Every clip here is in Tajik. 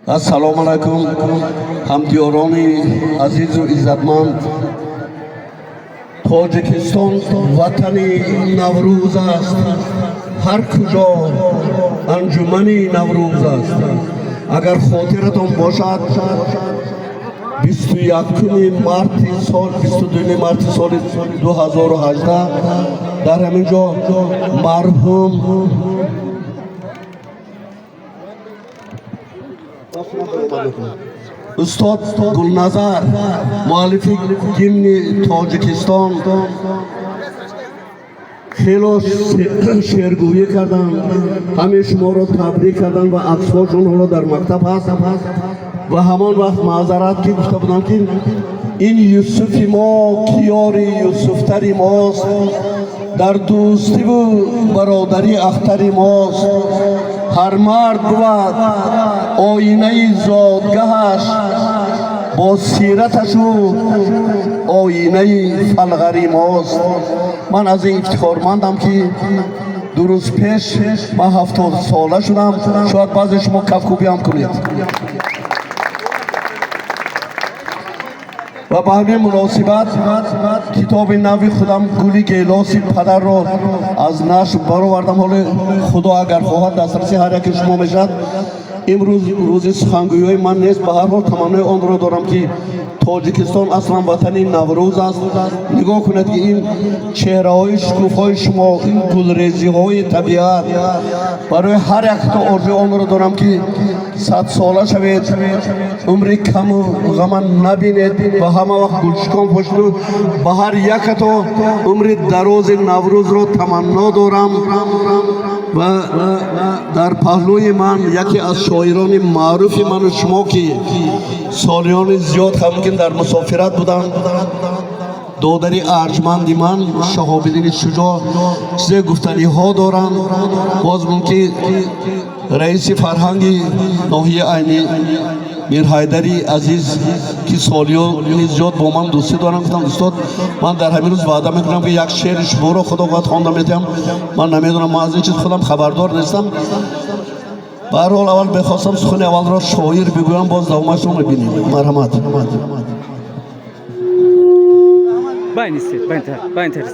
Ассалому алайкум, ҳамдиёрони азизу иззатманд. Тоҷикистон ватани Наврӯз аст, ҳар куҷо анҷумани Наврӯз аст. Агар хотиратон бошад, 21 марти сол, 22 марти соли 2018 дар ҳамин ҷо марҳум устод Гулназар, муаллифи гимни Тоҷикистон, хело шеъргӯӣ карданд, ҳамин шуморо табрик карданд ва аксҳошон ҳоло дар мактаб ҳаст. Ва ҳамон вақт маъзарат ки гуфта будам, ки ин Юсуфи мо киёри юсуфтари мост, дар дӯстиву бародарӣ ахтари мост. Ҳар мард бувад оинаи зодгаҳаш, бо сираташу оинаи фалғари мост. Ман аз ин ифтихормандам, ки 2 рӯз пеш ман 70сола шудам. Шояд баъзе шумо кафкӯбиам кунед. Ва ба ҳамин муносибат китоби нави худам «Гули гелоси падарро» аз нашр баровардам. Ҳоле Худо агар хоҳад, дастраси ҳар яке шумо мешавад. Имрӯз рӯзи сухангӯиҳои ман нест. Ба ҳар ҳол таманнои онро дорам, ки Тоҷикистон аслан ватани Наврӯз аст. Нигоҳ кунед, ки ин чеҳраҳои шукуфҳои шумо, ин гулрезиҳои табиат. Барои ҳар якто орзуи онро дорам, ки 100сола шавед, умри каму ғама набинед ва ҳама вақт гулшукон бошеду ба ҳар якато умри дарози Наврӯзро таманно дорам. Ва дар паҳлӯи ман яке аз шоирони маъруфи ману шумо, ки солиёни зиёд ҳамкин дар мусофират буданд, додари арҷманди ман Шаҳобиддини Шуҷоъ чизе гуфтаниҳо доранд. Боз мумкин раиси фарҳанги ноҳияи Айнӣ Мирҳайдари азиз, ки солиёни зиёд бо ман дӯстӣ доранд. Гуфтам: «Устод, ман дар ҳамин рӯз ваъда мекунам, ки як шеъри шуморо Худо хоҳад хонда метиҳам». Ман намедонам, ман аз ин чиз худам хабардор нестам. Ба ҳар ҳол, аввал мехостам сухани аввалро шоир бигӯям, боз давомашро мебинем. Марҳамат. Байнистед, байнтар, байнтар.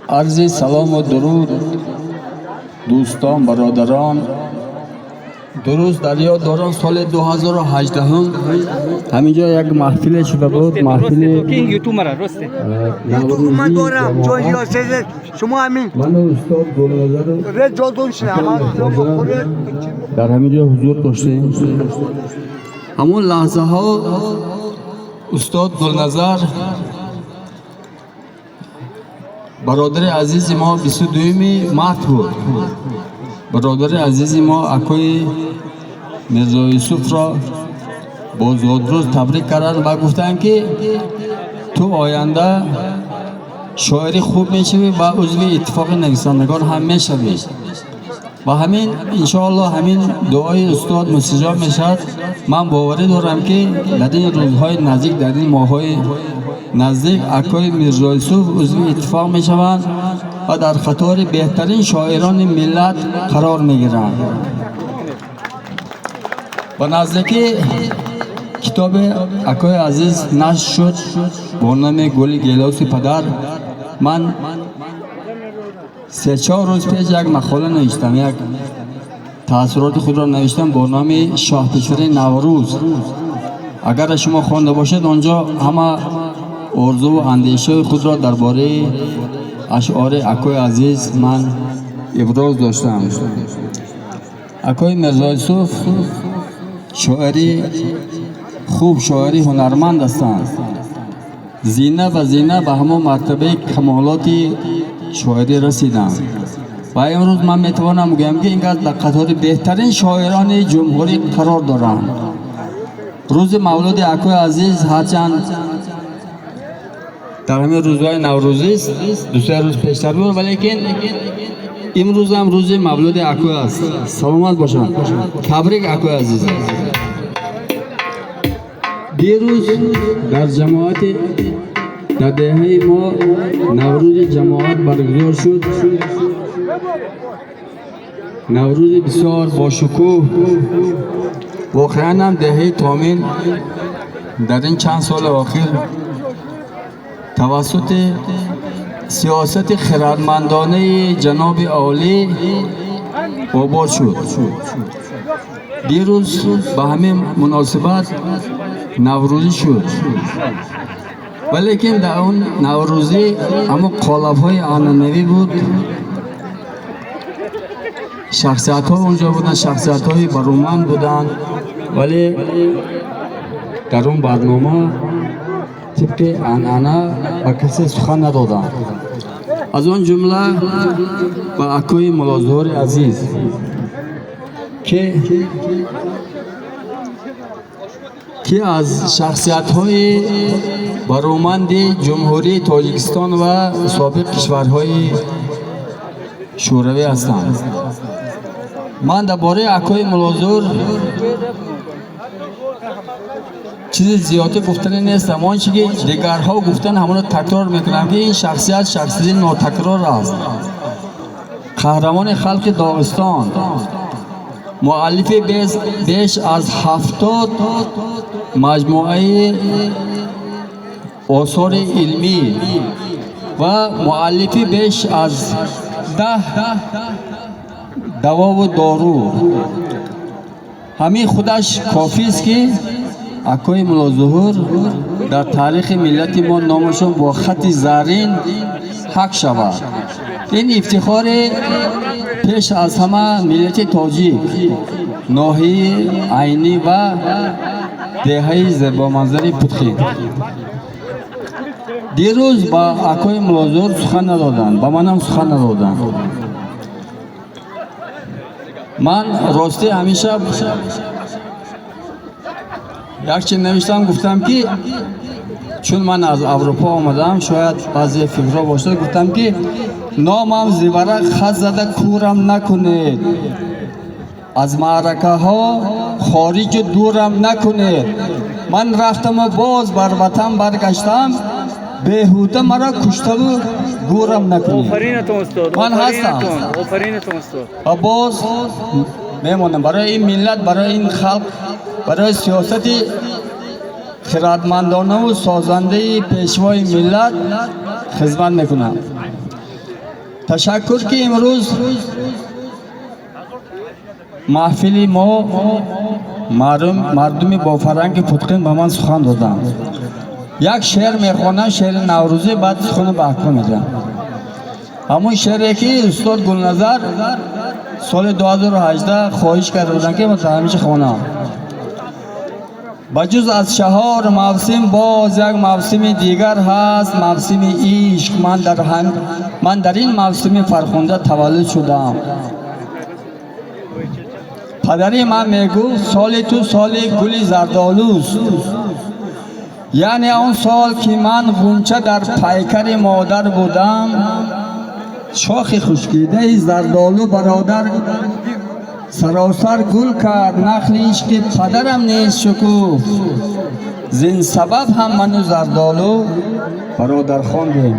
Арзи салому дуруд, дӯстон, бародарон. Дуруст дар ёд дорам, соли 2018 ҳаминҷо як маҳфиле шуда буд, маҳфили ютуб мара росте. Наврӯзии من دارم چون ҷамоат. شما همین Ману устод Гулназару رجالتون شنه дар ҳамин ҷо ҳузур доштем. Ҳамон лаҳзаҳо устод Гулназар, бародари азизи мо, 22 март буд, бародари азизи мо акои Мирзо Юсуфро бо зодрӯз табрик карданд ва гуфтанд, ки ту оянда шоири хуб мешавӣ ва узви Иттифоқи нависандагон ҳам мешавӣ. Ва ҳамин, иншоаллоҳ, ҳамин дуои устод мустаҷоб мешавад. Ман боварӣ дорам, ки дар ин рӯзҳои наздик, дар ин моҳҳои наздик акои Мирзо Юсуф узви иттифоқ мешаванд ва дар қатори беҳтарин шоирони миллат қарор мегиранд. Ба наздикӣ китоби акои азиз нашр шуд бо номи «Гули гелоси падар». Ман 3-4 рӯз пеш як мақола навиштам, як таассуроти худро навиштам бо номи «Шоҳписари Наврӯз». Агар шумо хонда бошед, он ҷо ҳама орзуву андешаҳои худро дар бораи ашъори акои азиз ман иброз доштам. Акои Мирзо Юсуф шоири хуб, шоири ҳунарманд ҳастанд. Зина ба зина ба ҳамон мартабаи камолоти шоирӣ расиданд ва имрӯз ман метавонам гӯям, ки ин кас дар қатори беҳтарин шоирони ҷумҳурӣ қарор доранд. Рӯзи мавлуди акои азиз ҳарчанд дар ҳамин рӯзҳои наврӯзист, 2-се рӯз пештар буд, валекин имрӯзам рӯзи мавлуди акои аст. Саломат бошанд. Табрик, акои азиз. Дирӯз дар ҷамоати, дар деҳаи мо Наврӯзи ҷамоат баргузор шуд. Наврӯзи бисёр бошукӯҳ. Воқеан ҳам деҳаи Томин дар ин чанд соли охир тавассути сиёсати хирадмандонаи ҷаноби олӣ обод шуд. Дирӯз ба ҳамин муносибат наврӯзӣ шуд, валекин дар он наврӯзӣ ҳамон қолабҳои анъанавӣ буд. Шахсиятҳо онҷо буданд, шахсиятҳои бароманд буданд, вале дар он барнома тибқи анъана ба касе сухан надоданд, аз он ҷумла ба акои Муллозуҳури азиз, ки аз шахсиятҳои бароманди Ҷумҳурии Тоҷикистон ва собиқ кишварҳои Шӯравӣ ҳастанд. Ман дар бораи акои Муллозуҳур чизи зиёдӣ гуфтанӣ нестам. Он чи ки дигарҳо гуфтан, ҳамонро такрор мекунам, ки ин шахсият шахсияти нотакрор аст, қаҳрамони халқи Доғистон, муаллифи беш аз 70 маҷмӯаи осори илмӣ ва муаллифи беш аз 10 давову дору. Ҳамин худаш кофист, ки акои Муллозуҳур дар таърихи миллати мо номашон бо хати заррин ҳак шавад. Ин ифтихори пеш аз ҳама миллати тоҷик, ноҳияи Айнӣ ва деҳаи зебоманзари Путхин. Дирӯз ба акои Муллозуҳур сухан надоданд, ба манам сухан надоданд. Ман ростӣ ҳамеша як чиз навиштам, гуфтам, ки чун ман аз Аврупо омадам, шояд баъзе фикрҳо бошад. Гуфтам, ки номам зи варақ хат зада кӯрам накунед, аз маъракаҳо хориҷу дурам накунед. Ман рафтаму боз бар ватан баргаштам, беҳуда маро куштаву гӯрам накунед. Офаринатон, устод. Ман ҳастам. Офаринатон, офаринатон, устод. Ва боз мемонам барои ин миллат, барои ин халқ, барои сиёсати хирадмандонаву созандаи пешвои миллат хизмат мекунам. Ташаккур, ки имрӯз маҳфили мо мардуми бофарҳанги Путқин ба ман сухан доданд. Як шеър мехонам, шеъри наврӯзӣ, баъд сухани ба ака медиҳам. Ҳамун шеъре, ки устод Гулназар соли 2018 хоҳиш карда буданд, ки ман ҳамеша хонам. Ба ҷуз аз чаҳор мавсим боз як мавсими дигар ҳаст, мавсими ишқ. Ман дар ин мавсими фархунда таваллуд шудам. Падари ман мегуфт: «Соли ту соли гули зардолуст», яъне он сол, ки ман ғунча дар пайкари модар будам, шохи хушкидаи зардолу, бародар, саросар гул кард, нахли ишқи падарам низ шукуфт. Зин сабаб ҳам ману зардолу бародар хондем.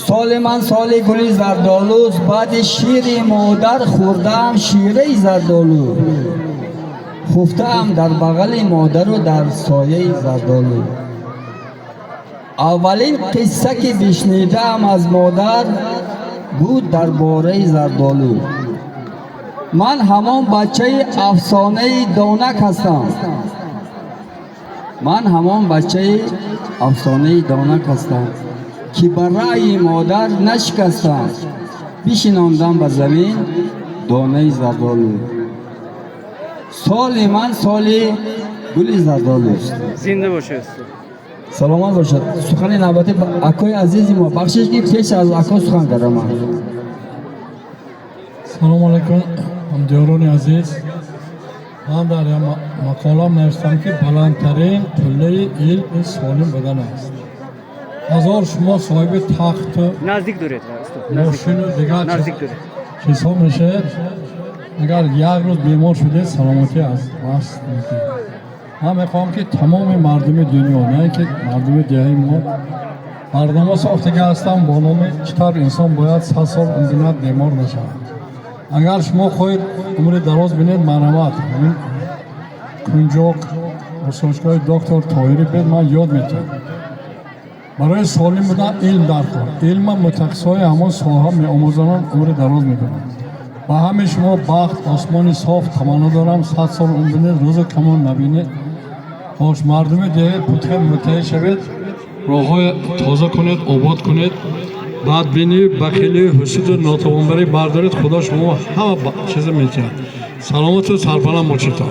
Соли ман соли гули зардолуст, баъди шири модар хӯрдаам шираи зардолу, хуфтаам дар бағали модару дар сояи зардолу. Аввалин қисса, ки бишнидаам аз модар, буд дар бораи зардолу. Ман ҳамон бачаи афсонаи донак ҳастам, ман ҳамон бачаи афсонаи донак ҳастам, ки ба раъйи модар нашикастам, бишинондам ба замин донаи зардолу. Соли ман соли гули зардолуст. Зинда бошед, устод. Саломат бошад. Сухани навбатӣ ба акои азизи мо. Бахшиш, ки пеш аз ако сухан кардам. Салому алайкум, ҳамдиёрони азиз. Ман дар як мақолам навиштам, ки баландтарин қуллаи илм ин солим будан аст. Ҳазор шумо соҳиби тахту Наздик доред, устод, наздик. мошину дигар Наздик доред. чизҳо мешавед, агар як рӯз бемор шудед, саломатӣ аз даст медиҳед. Ман мехоҳам, ки тамоми мардуми дунё, на ин ки мардуми деҳаи мо, барнома сохтага ҳастам бо номи «Чӣ тавр инсон бояд 100 сол умр бинад, бемор нашавад». Агар шумо хоҳед умри дароз бинед, марҳамат, ҳамин Кунҷок, осоишгоҳи доктор Тоҳирӣ бед, ман ёд метиҳам. Барои солим будан илм даркор. Илма мутахассисҳои ҳамон соҳа меомӯзонанд, умри дароз мебинанд. Ба ҳамаи шумо бахт, осмони соф таманно дорам. 100 сол умр бинед, рӯзи камон набинед. Хош, мардуми деҳаи Путхем муттаҳид шавед, роҳҳои тоза кунед, обод кунед, бадбинӣ, бахилӣ, ҳусуду нотавонбарӣ бардоред. Худо шумо ҳама чиза метиҳад. Саломату сарбаланд бошедтон.